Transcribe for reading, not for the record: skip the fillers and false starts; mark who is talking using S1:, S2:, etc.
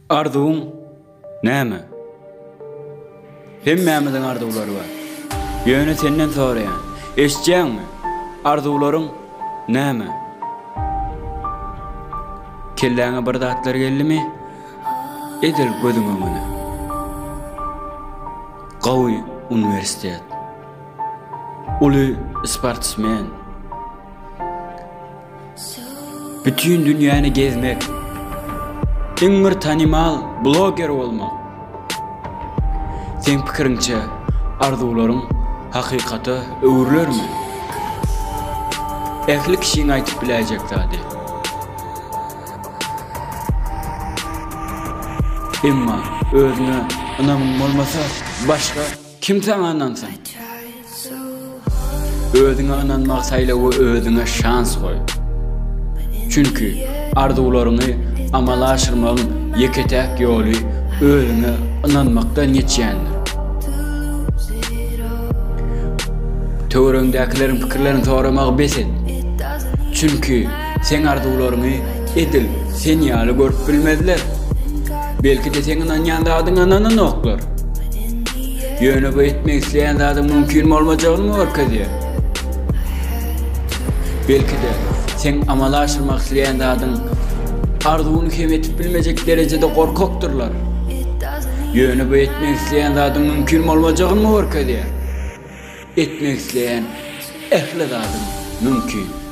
S1: Arzuwyň näme? Hemmämiziň arzuwlary bar. Ýöne senden soraýan, eşitýäňmi? Arzuwlaryň näme? Kelläňe bir zatlar geldimi? Edil gözüň öňüne. Gowy uniwersitet. Uly sportsmen. Bütin dünýäni gezmek. Iň bir tanymal bloger bolmak. Seň pikiriňçe arzuwlaryň hakykata öwrülermi? Ähli kişiň aýdyp biläýjek zady. Emma özüňe ynamyň bolmasa başga Kim saňa ynansyn? Özüňe ynanmagy saýla we özüňe şans goý. Çünki arzuwlaryňy amala aşyrmagyň ýeke-täk ýoly özüňe ynanmakdan geçýändir. Töweregiňdäkileriň pikirlerini soramagy bes et. Çünki seň arzuwlaryňy edil sen ýaly görüp bilmezler. Belki-de seň ynanýan zadyňa ynananoklar. Ýöne bu etmek isleýän zadyň mümkin bolmajagyny görkezýär. Belki-de, seň amala aşyrmak isleýän zadyň arzuwyny hem etip bilmejek derejede gorkakdyrlar. Ýöne bu etmek isleýän zadyň mümkin bolmajagyny görkezýär. Etmek isleýän ähli zadyň mümkin.